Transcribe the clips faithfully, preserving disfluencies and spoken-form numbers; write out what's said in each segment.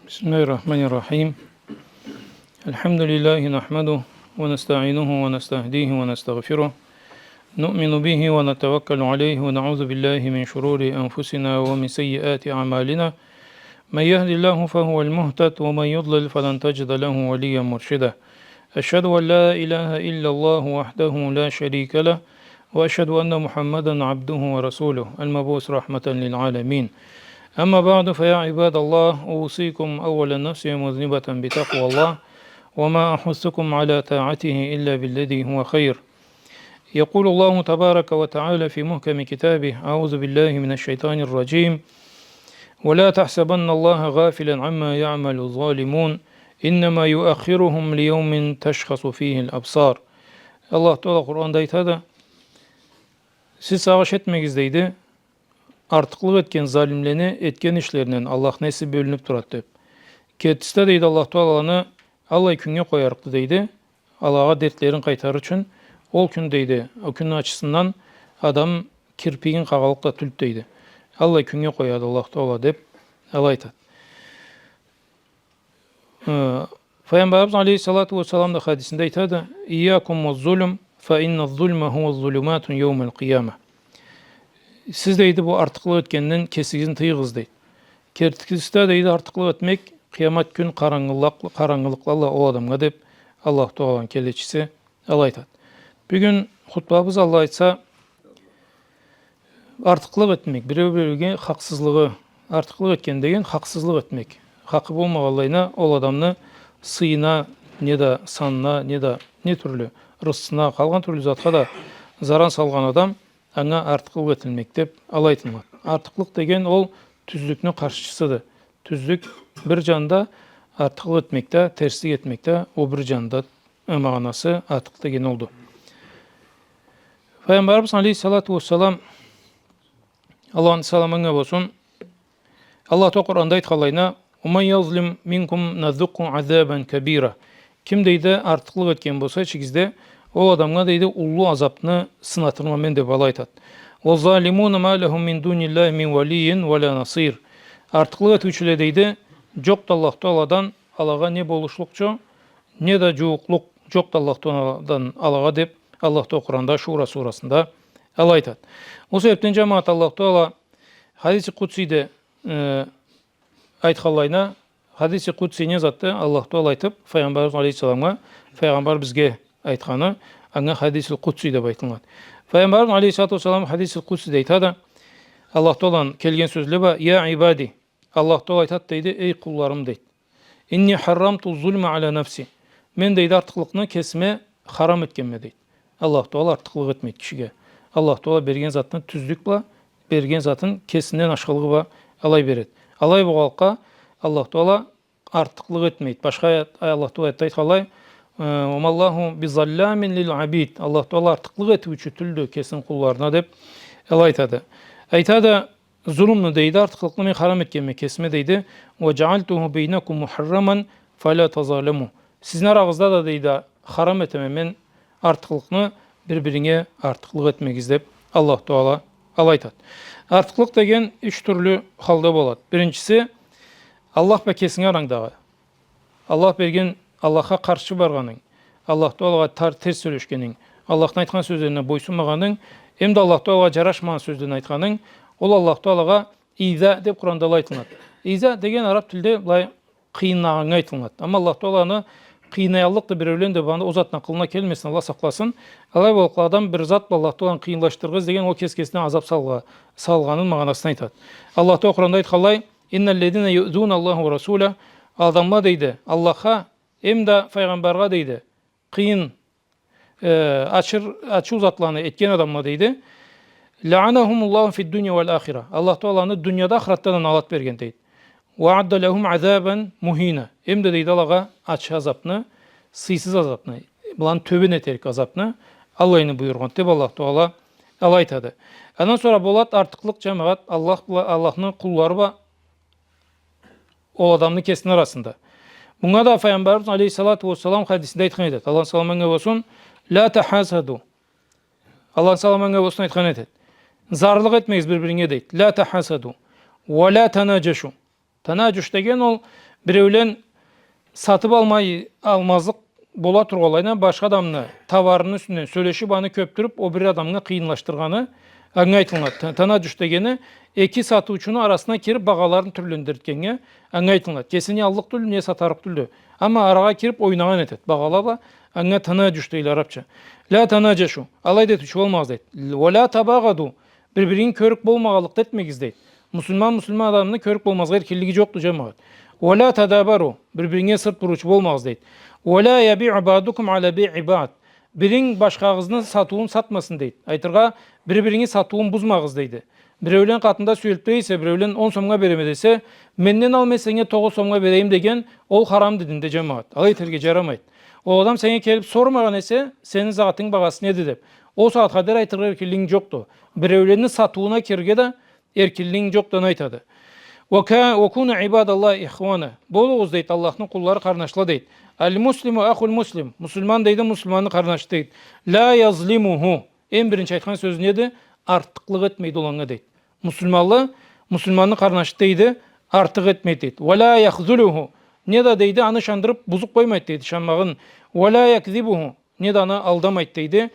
بسم الله الرحمن الرحيم. الحمد لله نحمده ونستعينه ونستهديه ونستغفره. نؤمن به ونتوكل عليه ونعوذ بالله من شرور أنفسنا ومن سيئات أعمالنا. من يهد الله فهو المهتد ومن يضلل فلن تجد له وليا مرشدا. أشهد أن لا إله إلا الله وحده لا شريك له، وأشهد أن محمدا عبده ورسوله المبعوث رحمة للعالمين. أما بعد، فيا عباد الله، أوصيكم أولا نفسي مذنبة بتقوى الله، وما أحثكم على طاعته إلا بالذي هو خير. يقول الله تبارك وتعالى في محكم كتابه: أعوذ بالله من الشيطان الرجيم. ولا تحسبن الله غافلا عما يعمل الظالمون، إنما يؤخرهم ليوم تشخص فيه الأبصار. Аллах Тагъала Къуранда айтады: «Сиз сагъыш этмегиз, — дейди, — артыкълыкъ этген залимлени этген ишлеринден, Аллахны эси бёлюнюп турады», — деп. Кертиси да, дейди, Аллах Тагъала аланы аллай кюннге къоярыкъды, дейди, алагъа дертлерин къайтарыр ючюн. Ол кюн, дейди, ол кюнню ачысындан адам кирпигин къагъаллыкъ да тюлдю, дейди. Аллай кюннге къояды Аллах Тагъала, деп алай айтады. Э, Файгъамбарыбыз алейхиссалату уассалам да хадисинде айтады: «إياكم والظلم، فإن الظلم هو الظلمات يوم القيامة». Сиз, дейди, бу артыкълыкъ этгенден кесигизни тыйыгъыз, дейди. Кертиси да, дейди, артыкълыкъ этмек къыямат кюн къарангылыкъ-, къарангылыкъла ол адамгъа, деп Аллаху Тагъаланы келечиси алай айтады. Бюгюн хутбабыз, Аллах айтса, артыкълыкъ этмек, биреу-биреуге хакъсызлыгъы, артыкълыкъ этген деген хакъсызлыкъ этмек. Хакъы болмагъанлайына ол адамны сыйына, неда санына, неда не тюрлю, рысхысына, къалгъан тюрлю затха да заран салгъан адам, анга артыкълыкъ этилмек деп алай айтылады. Артыкълыкъ деген ол тюзлюкню къаршысыды. Тюзлюк бир джанда, артыкълыкъ этмекде, терслик этмекде, ол бир джанда, э, магъанасы артыкъ деген олду. Файгъамбарыбыз алейхиссалату уассалам, Аллахны саламы анга болсун, Аллах Тагъала Къуранда айтханлайына: «ومن يظلم منكم نذقه عذابا كبيرا». Ким, дейди, артыкълыкъ этген болса ичигизде, ол адамгъа, дейди, уллу азапны сынатырма мен, деп алай айтады. «والظالمون ما لهم من دون الله من ولي ولا نصير». Артыкълыкъ этиучюле, дейди, джокъду Аллах Тагъаладан алагъа не болушлукъчу, неда джууукълукъ джокъду Аллах Тагъаладан алагъа, деп Аллах Тагъала Къуранда Шура сурасында алай айтады. Ол себепден, джамагъат, Аллах Тагъала хадиси къудсиде, э, айтханлайына, хадиси къудси не затды? Аллах Тагъала айтып, Файгъамбарыбыз алейхиссаламгъа, Файгъамбар бизге айтханы, анга хадисил къудси деп айтылады. Файгъамбарыбыз алейхиссалату уассалам хадисил къудсиде айтады, Аллах Тагъаланы келген сёзле бла: «يا عبادي», Аллах Тагъала айтады, дейди, «эй къулларым», дейди. «إني حرمت الظلم على نفسي». Мен, дейди, артыкълыкъны кесиме харам этгенме, дейди. Аллах Тагъала артыкълыкъ этмейди кишиге. Аллах Тагъала берген затны тюзлюк бла, берген затын кесинден ашхылыгъы бла алай береди. Алай болгъанлыкъгъа Аллах Тагъала артыкълыкъ этмейди. Башха аят, Аллах Тагъала аятда айтханлай, э, «وما الله بظلام للعبيد». Аллах Тагъала артыкълыкъ этиучю тюлдю кесини къулларына, деп алай айтады. Айтады, зулумну, дейди, артыкълыкъны мен харам этгенме кесиме, дейди. «وجعلته بينكم محرما فلا تظالموا». Сизни арагъызда да, дейди, харам этеме мен артыкълыкъны, бир-биринге артыкълыкъ этмегиз, деп Аллах Тагъала алай айтады. Артыкълыкъ деген юч тюрлю халда болады. Биринчиси, Аллах бла кесинги арангдагъы. Аллах берген, Аллахха къаршы баргъанынг, Аллах Тагъалагъа тар-, терс сёлешгенинг, Аллахны айтхан сёзлерине бойсунмагъанынг, эм да Аллах Тагъалагъа джарашмагъан сёзлени айтханынг, ол Аллах Тагъалагъа иза деп Къуранда алай айтылады. Иза деген араб тилде былай къыйынлагъаннга айтылады. Амма Аллах Тагъала аны къыйнаяллыкъды биреулен деп, аны ол затны акъылына келмесин, Аллах сакъласын. Алай болгъанлыкъгъа адам бир зат бла Аллах Тагъаланы къыйынлашдырыргъа излеген, ол кес-кесине азаб салгъа-, салгъанын магъанасын айтады. Аллах Тагъала Къуранда айтханлай, «إن الذين يؤذون الله ورسوله», адамла, дейди, Аллахха эм да Файгъамбаргъа, дейди, къыйын, э, ачыр-, ачыу затланы этген адамла, дейди, «لعنهم الله في الدنيا والآخرة». Аллах Тагъала аны дунияда, ахыратда да налат берген, дейди. «وأعد لهم عذابا مهينا». Эм да, дейди, алагъа ачы азапны, сыйсыз азапны, быланы тёбен этерик азапны, аллайны буюргъан, деп Аллах Тагъала алай айтады. Андан сора болады артыкълыкъ, джамагъат, Аллах бла, Аллахны къуллары бла ол адамны кесини арасында. Мынга да Файгъамбарыбыз алейхиссалату уассалам хадисинде айтхан этеди. Аллахны саламы анга болсун. «لا تحاسدوا». Аллахны саламы анга болсун, айтхан этеди. Зарлыкъ этмегиз бир-биринге, дейди. «لا تحاسدوا ولا تناجشوا». Танаджуш деген ол Биреулен сатып алмай, алмазлыкъ бола тургъанлайына, башха адамны товарыны юсюнден сёлешип, аны кёпдюрюп, о бир адамгъа къыйынлашдыргъаны, анга айтылынады. Та-, танаджуш дегени, эки сатыучуну арасына кирип, багъаларын тюрлендиртгеннге анга айтылынады. Кеси не аллыкъ тюлдю, не сатарыкъ тюлдю. Амма арагъа кирип, ойнагъан этеди багъала бла, анга танаджуш дейле арапча. «Ла танаджашу». Алай да этиучю болмагъыз, дейди. «Ва ла табагъаду». Бир-биригиз кёрюк болмагъанлыкъ да этмегиз, дейди. Муслиман муслиман адамны кёрюк болмазгъа эркинлиги джокъду, джамагъат. «Ва ла тадабару», бир-биригизге сырт буруучу болмагъыз, дейди. «Ва ла ябиъу баъдукум аля бийъи баъд». Биригиз башхагъызны сатыуун сатмасын, дейди. Айтыргъа, бир-биригизни сатыуун бузмагъыз, дейди. Биреулен къатында сюелип тура эсе, биреулен он сомгъа береме десе, менден ал, мен сеннге тогъуз сомгъа берейим деген, ол харамды динде, джамагъат. Алай этерге джарамайды. Ол адам сеннге келип сормагъан эсе, сени затынгы багъасы неди деп, ол сагъатха дери айтыргъа эркинлигинг джокъду. Биреуленни сатыууна кирирге да эркинлигинг джокъду, аны айтады. «Ва ка-, ва куну ибадаллахи ихвана». Болугъуз, дейди, Аллахны къуллары, къарнашла, дейди. «Аль-муслиму ахуль-муслим». Муслиман, дейди, муслиманны къарнашы, дейди. «Ла язлимуху». Эм биринчи айтхан сёзю неди? Артыкълыкъ этмейди ол анга, дейди. Муслиманлы, муслиманны къарнашы, дейди, артыкъ этмейди, дейди. «Ва ла яхзулуху». Не да, дейди, аны ышандырып, бузуп къоймайды, дейди, ышанмагъын. «Ва ла якзибуху». Не да аны алдамайды, дейди.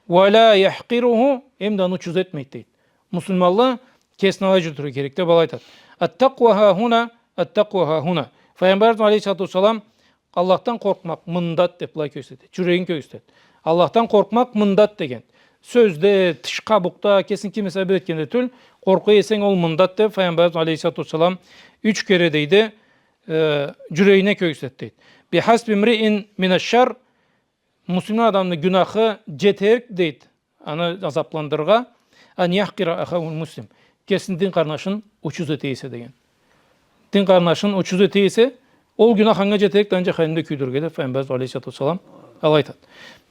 «Ва ла яхкъируху». Эм да аны учуз этмейди, дейди. Муслиманлы кесин алай джюрютюрге керек деп алай айтады. «Ат-такъва хахуна, ат-такъва хахуна». Файгъамбарыбыз алейхиссалату уассалам Аллахдан къоркъмакъ мындады деп былай кёрсетеди. Джюрегин кёрсетеди. Аллахдан къоркъмакъ мындады деген. Сёзде, тыш къабукъда, кесин кимисе бир этгенде тюл, къоркъуу эсенг, ол мындады деп Файгъамбарыбыз алейхиссалату уассалам юч кере, дейди, э, джюрегине кёрсетеди, дейди. «Бихасби мриин минаш-шарр». Муслиман адамны гюнахы джетерик, дейди, аны азапландырыргъа, «ан яхкъира ахахуль-муслим». Кесини дин къарнашын учуз эте эсе деген. Дин къарнашын учуз эте эсе, ол гюнах анга джетерик да, аны джаханимде кюйдюрюрге деп Файгъамбарыбыз алейхиссалату уассалам алай айтады.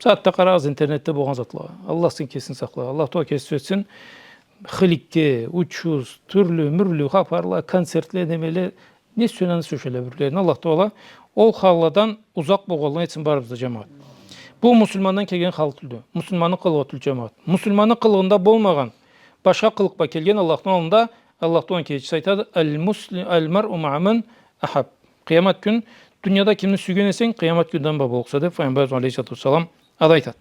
Сагъатда къарагъыз интернетде болгъан затлагъа. Аллах сен кесин сакъла. Аллах Тагъала кеси тюзетсин. Хыликге, учуз, тюрлю-мюрлю хапарла, концертле, немеле, не сюйсенг аны сюйюшеле бирлерин. Аллах Тагъала ол халладан узакъ болгъанланы этсин барыбызны да, джамагъат. Бу муслимандан келген хал тюлдю. Муслиманны къылыгъы тюлдю, джамагъат. Муслиманны къылыгъында болмагъан башха къылыкъ бла келген Аллахны аллында, Аллах Тагъаланы келечиси айтады: «Аль-мусли-, аль-маръу маъа ман ахаб». Къыямат кюн дунияда кимни сюйген эсенг, къыямат кюнде да аны бла боллукъса, деп Файгъамбарыбыз алейхиссалату уассалам аны айтады.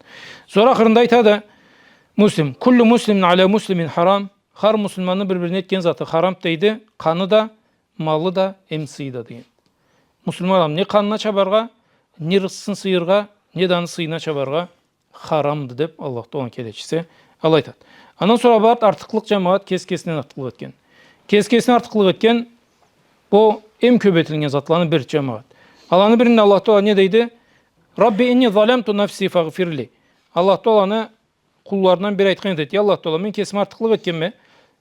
Сора ахырында айтады Муслим: «Куллу муслимин аля муслимин харам». Хар муслиманны бир-бирине этген заты харам, дейди, къаны да, малы да, эм сыйы да, деген. Муслиман адам не къанына чабаргъа, не рызкъысын сыйыргъа, не да аны сыйына чабаргъа харамды, деп Аллах Тагъаланы келечиси алай айтады. Андан сора барды артыкълыкъ, джамагъат, кеси кесинден артыкълыкъ этген. Кеси кесинден артыкълыкъ этген, бу эм кёп этилген затланы бири, джамагъат. Аланы биринде Аллах Тагъала не дейди? «Рабби инни заламту нафси фагъфирли». Аллах Тагъаланы къулларындан бири айтхан этеди: «Я Аллах Тагъала, мен кесиме артыкълыкъ этгенме,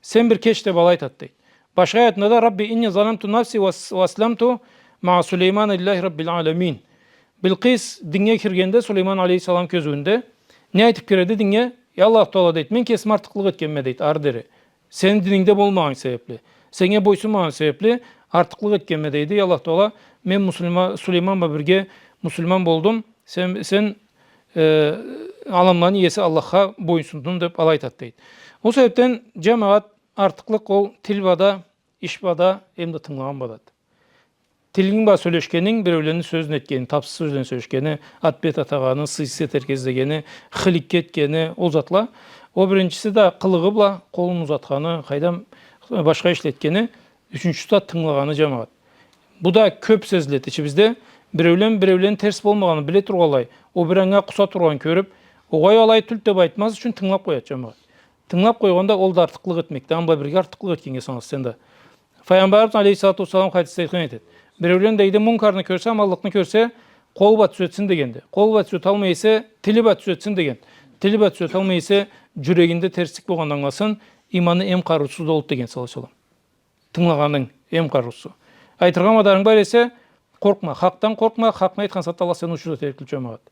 сен бир кеч», деп алай айтады, дейди. Башха аятында да: «Рабби инни заламту нафси ва ас-, ва асламту маъа Сулеймана лиллахи раббил аламин». Билкъис динге киргенде, Сулейман алейхиссалам кёзюуюнде, не айтып киреди динге? «Я Аллах Тагъала, — дейди, — мен кесиме артыкълыкъ этгенме, — дейди, — ары дери. Сени динингде болмагъан себепли, сеннге бойсунмагъан себепли артыкълыкъ этгенме, — дейди. — Я Аллах Тагъала, мен муслима-, Сулейман бла бирге муслиман болдум. Сен, сен, э, аламланы иеси Аллахха бойсундум», деп алай айтады, дейди. Ол себепден, джамагъат, артыкълыкъ ол тил бла да, иш бла да, эм да тынгылагъан бла да. Тилинг бла сёлешгенинг, биреулени сёзюн этгени, тапсыз сёз бла сёлешгени, ат-бет атагъаны, сыйсыз этерге излегени, хыликке этгени, ол затла. Ол биринчиси да къылыгъы бла, къолун узатханы, къайдам, башха ишлетгени, ючюнчюсю да тынгылагъаны, джамагъат. Бу да кёп сезиледи ичибизде. Биреулен, биреулени терс болмагъанын биле тургъанлай, ол бир анга къуса тургъанын кёрюп, огъай, алай тюлдю деп айтмаз ючюн тынгылап къояды, джамагъат. Тынгылап къойгъанда ол да артыкълыкъ этмекди. Аны бла бирге артыкълыкъ этгеннге саналса сен да. Файгъамбарыбыз алейхиссалату уассалам хадисде айтхан этеди. Биреулен, дейди, мункарны кёрсе, аманлыкъны кёрсе, къолу бла тюзетсин дегенди. Къолу бла тюзеталмай эсе, тили бла тюзетсин деген. Тили бла тюзеталмай эсе, джюрегинде терслик болгъанын англасын, иманы эм къарыусузу да олду деген, саллаллаху алейхи ва саллам. Тынгылагъанынг эм къарыусузу. Айтыргъа мадарынг бар эсе, къоркъма. Хакъдан къоркъма, хакъны айтхан сагъатда Аллах сени учуз этерикди, джамагъат.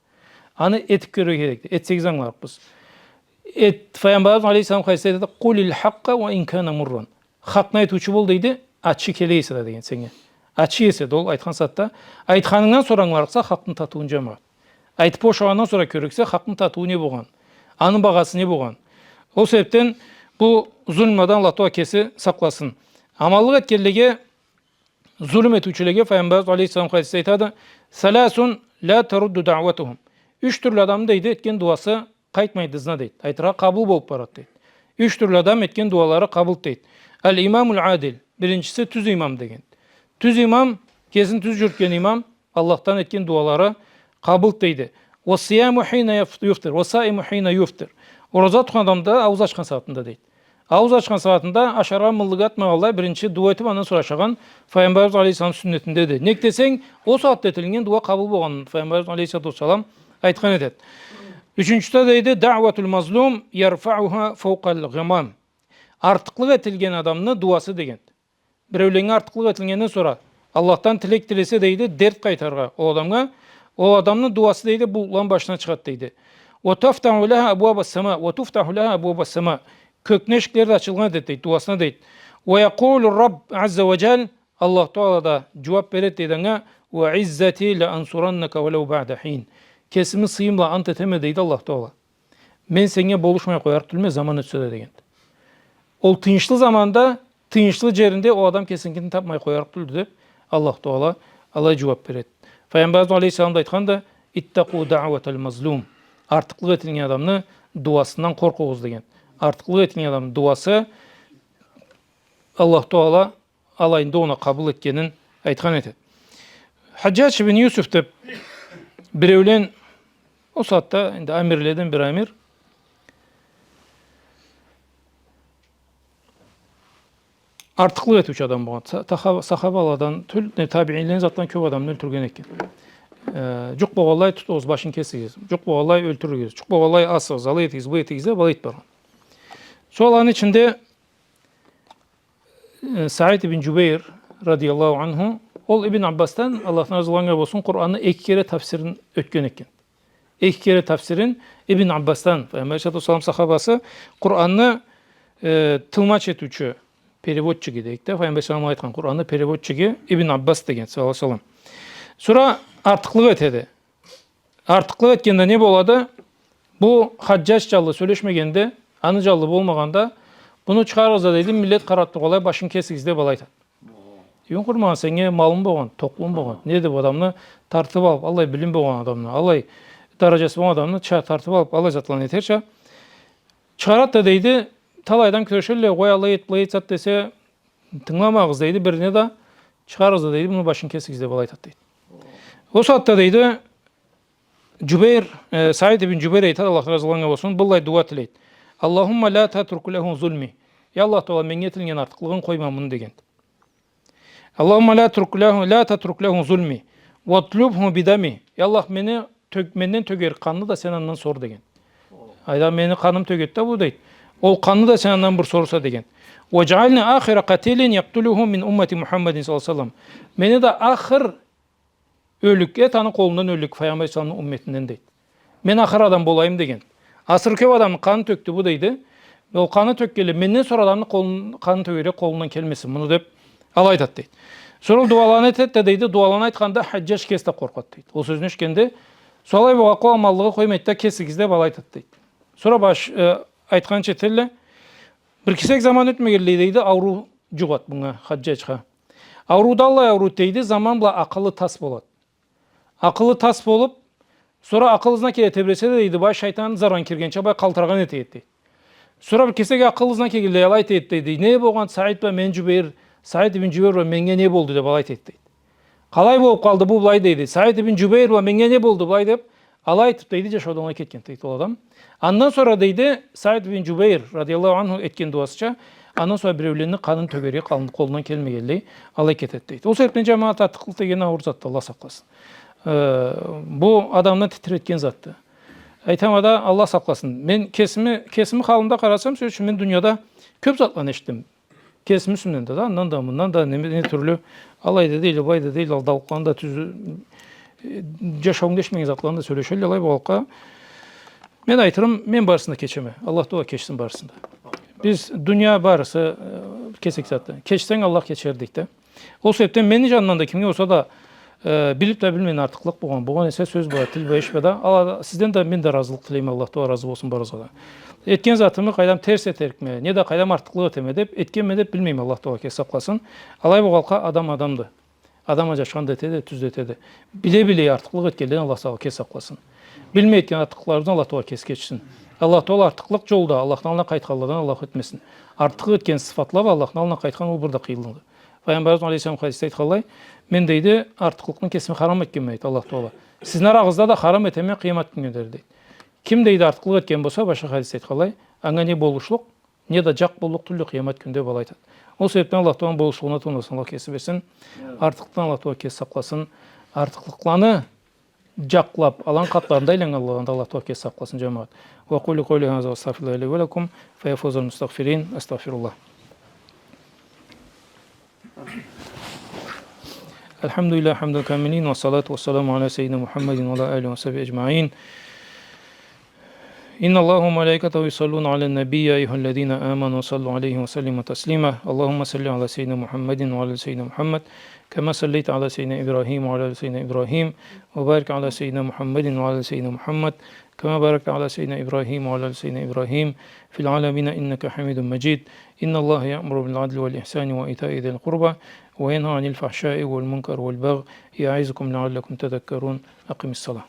Аны этип кёрюрге керекди. Этсегиз англарыкъбыз. Эт, Файгъамбарыбыз алейхиссалам хадисде айтады: «Къулиль хакъкъа ва ин кана мурран». Хакъны айтыучу бол, дейди, ачы келе эсе да, деген, сеннге. Ачы эсе да ол айтхан сагъатда, айтханынгдан сора англарыкъса хакъны татыуун, джамагъат. Айтып бошагъандан сора кёрюрсе хакъны татыуу не болгъан, аны багъасы не болгъан. Ол себепден бу зулмадан Аллах Тагъала кеси сакъласын. Аманлыкъ этгенлеге зулум этиучюлеге Файгъамбарыбыз алейхиссалам хадисде айтады: «Салясун ля тарудду даъватухум». Юч тюрлю адамны, дейди, этген дуасы къайтмайды ызына, дейди. Айтыргъа, къабыл болуп барады, дейди. Юч тюрлю адам этген дуалары къабылды, дейди. Аль-имамуль адиль. Биринчиси, тюз имам деген. Тюз имам, кесин тюз джюрютген имам, Аллахдан этген дуалары къабылды, дейди. Ва сияму хина юф-, юфтир. Ва саиму хина юфтир. Ораза тутхан адам да аууз ачхан сагъатында, дейди. Аууз ачхан сагъатында ашаргъа мыллыгъы атмагъанлай биринчи дуа этип, андан сора ашагъан Файгъамбарыбыз алейхиссалам сюннетиндеди. Нек десенг, ол сагъатда этилиннген дуа къабыл болгъанын Файгъамбарыбыз алейхиссалату уассалам айтхан этеди. Ючюнчюсю да, дейди, даъватуль мазлум ярфауху фаукаль гъамам. Артыкълыкъ этилген адамны дуасы деген. Биреуленнге артыкълыкъ этилгенден сора Аллахдан тилек тилесе, дейди, дерт къайтарыргъа ол адамгъа, ол адамны дуасы, дейди, булутланы башына чыгъады, дейди. Ва туфтаху ляха абуаба сама, ва туфтаху ляха абуаба сама. Кёкню эшиклери да ачылгъан этеди, дейди, дуасына, дейди. Ва якъулу Рабб азза ва джаль, Аллах Таала да джууап береди, дейди, анга: «Ва иззати ля ансураннака валау баъда хин». Кесими сыйым бла ант этеме, дейди Аллах Таала. Мен сеннге болушмай къоярыкъ тюлме, заман ётсе да, деген. Ол тыйыншлы заманда, тыйыншлы джеринде ол адам кесиникин тапмай къоярыкъ тюлдю, деп, Аллах Таала алай джууап береди. Файгъамбарыбыз алейхиссалам да айтханды: «Иттакъу даъваталь мазлум». Артыкълыкъ этилген адамны дуасындан къоркъугъуз, деген. Артыкълыкъ этилген адамны дуасы Аллах Таала алайында огъуна къабыл этгенин айтхан этеди. Хаджадж ибн Юсуф деп биреулен, ол сагъатда энди амирледен бир амир, артыкълыкъ этиучю адам болгъан. Са-, таха-, сахабаладан тюл, не, табиинлени затдан кёп адамны ёлтюрген экен. Э, джукъ болгъанлай тутугъуз, башын кесигиз. Джукъ болгъанлай ёлтюрюгюз. Джукъ болгъанлай асыгъыз, алай этигиз, былай этигиз деп, алай этип баргъан. Сора аланы ичинде э, Саид ибн Джубейр, радияллаху анху, ол Ибн Аббасдан, Аллахдан разы болгъан болсун, Къуранны эки кере тафсирин ётген экен. Эки кере тафсирин Ибн Аббасдан, Файгъамбар алейхиссалату уассалам сахабасы, Къуранны, э, тылмач этиучю, переводчиги дейик да, Файгъамбар алейхиссалам айтхан, Къуранны переводчиги Ибн Аббас деген, саллаллаху алейхи ва саллам. Сора артыкълыкъ этеди. Артыкълыкъ этгенде не болады? Бу Хаджадж джанлы сёлешмегенде, аны джанлы болмагъанда, муну чыгъарыгъыз да, дейди, миллет къарап тургъанлай, башын кесигиз деп, алай айтады. Юн къурмагъан, сеннге малынг болгъан, токълугъунг болгъан. Не деп адамны тартып алып, аллай билими болгъан адамны, аллай дараджасы болгъан адамны ча-, тартып алып, аллай затланы этерча. Чыгъарат да, дейди, талай адам кюрешелле, къой, алай эт, былай эт зат десе, тынгыламагъыз, дейди, бирине да, чыгъарыгъыз да, дейди, муну башын кесигиз деп, алай айтат, дейди. Ол сагъатда, дейди, Джубейр, э, Саид ибн Джубейр айтат, Аллах разы болгъан болсун, быллай дуа тилейт. «Аллахумма ля татрук ляху зульми». Я Аллах Таала, меннге этилген артыкълыгъын къойма муну, деген. «Аллахумма ля татрук ляху, ля татрук ляху зульми, ватлубху бидами». Я Аллах, мени тёг-, менден тёгерик къанны да сен андан сор, деген. Айда, мени къаным тёгеди да бу, дейди. Ол къанны да сен андан бир сорса, деген. «Ваджални ахира къатилин якътулюху мин уммати Мухаммадин саллаллаху алейхи ва саллам». Мени да ахыр ёлюк эт аны къолундан ёлюк, Файгъамбар саллаллаху алейхи ва салламны умметинден, дейди. Мен ахыр адам болайым, деген. Асыры кёп адамны къанын тёкдю бу, дейди. Ол къанын тёкгенлей, менден сора адамны къолун-, къанын тёгерик къолундан келмесин муну деп, алай айтат, дейди. Сора ол дуаланы этет да, дейди, дуаланы айтханда Хаджадж кеси да къоркъат, дейди. Ол сёзню эшитгенде, сора алай болгъан, къой, аманлыгъы къоймайт да, кесигиз деп, алай айтат, дейди. Сора баш-, э, айтханча этелле, бир кесек заман ётмегенлей, дейди, ауруу джугъат мынга, Хаджаджха. Ауруу да аллай ауруу, дейди, заман бла акъылы тас болат. Акъылы тас болуп, сора акъыл ызына келе тебресе да, дейди, бай шайтан заргъа киргенча бай къалтырагъан этеди, дейди. Сора бир кесек акъыл ызына келгенлей алай этеди, дейди. Не болгъан Саид бла мен Джубейр, Саид ибн Джубейр бла меннге не болду деп алай этеди, дейди. Къалай болуп къалды бу былай, дейди. Саид ибн Джубейр бла меннге не болду былай деп, алай айтып, дейди, джашаудан алай кетген, дейди, ол адам. Андан сора, дейди, Саид ибн Джубейр, радияллаху анху, этген дуасыча, андан сора биреуленни къанын тёгерге къал-, къолундан келмегенлей, алай кетет, дейди. Ол себепден, джамагъат, артыкълыкъ деген ауур затды, Аллах сакъласын. Э, бу адамны титиретген затды. Айтама да, Аллах сакъласын. Мен кесими, кесими халымда къарасам, сёз ючюн, мен дунияда кёп затланы эшитдим. Кесими юсюмден да, да, андан да, мындан да, не, не тюрлю, алай да дейди, былай да дейди, алдалыкъланы да, тюз, э, джашауунда эшитмеген затланы да сёлешелле, алай болгъанлыкъгъа. Мен айтырым, мен барысын да кечеме. Аллах Таала кечсин барысын да. Биз, дуния барысы, э, кесек затды. Кечсенг, Аллах кечер, дейди да. Ол себепден мени джанымдан да кимге болса да, э, билип да билмейин артыкълыкъ болгъан, болгъан эсе, сёз бла, тил бла, иш бла да, ала, сизден да мен да разылыкъ тилейме, Аллах Таала разы болсун барыгъызгъа да. Этген затымы къайдам терс этерикме, не да къайдам артыкълыкъ этеме деп, этгенме деп билмейме, Аллах Таала кеси сакъласын. Алай болгъанлыкъгъа адам адамды. Адам аджашхан да этеди, тюз да этеди. Биле-биле артыкълыкъ этгенледен Аллах Тагъала кеси сакъласын. Билмей этген артыкълыкъларыбыздан Аллах Тагъала кеси кечсин. Аллах Тагъала артыкълыкъ джолда Аллахны аллына къайтханладан Аллах этмесин. Артыкълыкъ этген сыфатла бла Аллахны аллына къайтхан ол бир да къыйынлыды. Файгъамбарыбыз алейхиссалам хадисде айтханлай, мен, дейди, артыкълыкъны кесими харам этгенме, дейди, Аллах Тагъала. Сизни арагъызда да харам этеме къыямат кюннге дери, дейди. Ким, дейди, артыкълыкъ этген болса, башха хадисде айтханлай, анга не болушлукъ, не да джакъ боллукъ тюлдю къыямат кюнде, былай айтады. Ол себепден Аллах Тагъаладан болушлугъуна тонгласын Аллах кеси берсин. Артыкълыкъдан Аллах Тагъала кеси сакъласын. Артыкълыкъланы джакълаб, аланы къатларында айланнганладан да Аллах Тагъала кеси сакъласын, джамагъат. وأقول قولي هذا وأستغفر الله لي ولكم، فيا فوز المستغفرين. أستغفر الله. الحمد لله حمد الكاملين، والصلاة والسلام على سيدنا محمد وعلى آله وصحبه أجمعين. إن الله وملائكته يصلون على النبي، يا أيها الذين آمنوا صلوا عليه وسلموا تسليما. اللهم صل على سيدنا محمد وعلى آل سيدنا محمد، كما صليت على سيدنا إبراهيم وعلى آل سيدنا إبراهيم، وبارك على سيدنا محمد وعلى آل سيدنا محمد، كما باركت على سيدنا إبراهيم وعلى آل سيدنا إبراهيم في العالمين إنك حميد مجيد. إن الله يأمر بالعدل والإحسان وإيتاء ذي القربى وينهى عن الفحشاء والمنكر والبغي يعظكم لعلكم تذكرون. أقم الصلاة.